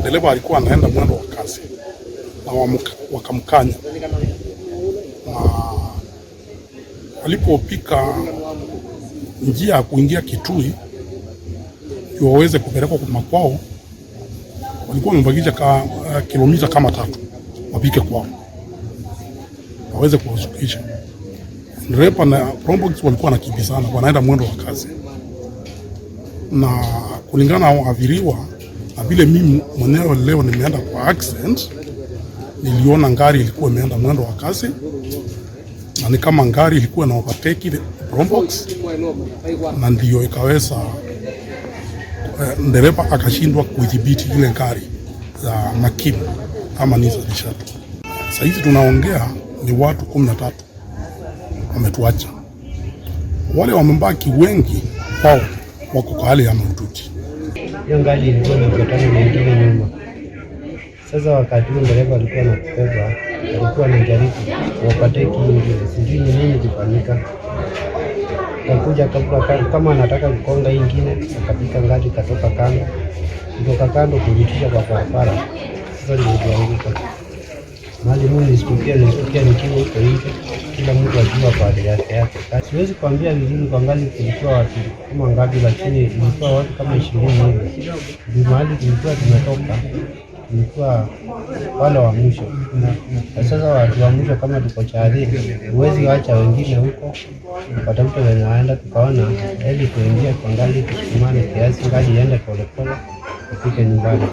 Dereva alikuwa anaenda mwendo wa kasi na wakamkanya, na walipopika njia ya kuingia Kitui ndio waweze kupelekwa kwa makwao, walikuwa wamebakisha kilomita kama 3 wapike kwao waweze kuwashukisha. Dereva na Probox walikuwa wanakimbizana, wanaenda mwendo wa kasi, na kulingana na waathiriwa na vile mimi mwenyewe leo nimeenda kwa accident, niliona ngari ilikuwa imeenda mwendo wa kasi, na ni kama ngari ilikuwa na overtake ile Probox, na ndio ikaweza dereva akashindwa kuidhibiti ile ngari ya Makimu ama Nissan Shuttle. Sasa hizi tunaongea ni watu 13 wametuacha, wale wamebaki wengi wao wako kwa hali ya mahututi. Hiyo gari ilikuwa imepatana na ingine nyuma. Sasa wakati huo dereva alikuwa anatubeba, alikuwa anajaribu kuwapateki ingine, sijui ni nini kilifanyika. Kakuja kabla kama anataka kukonga hii ingine, akapika gari katoka kando, kutoka kando kujitisha kwa barabara. Sasa ndio ilianguka. Mahali mimi nilisikia nikiwa huko nje, kila mtu akiwa pale yake yake. Siwezi kuambia vizuri kwa ngali kulikuwa watu kama ngapi, lakini ilikuwa watu kama 20 hivi. Ndio mahali tulikuwa tumetoka, tulikuwa wale wa mwisho. Na sasa watu wa mwisho kama tuko chali, huwezi wacha wengine huko watafuta wenye waenda. Tukaona heri tuingie kwa ngali, tusukumane kiasi, ngali iende polepole tufike nyumbani.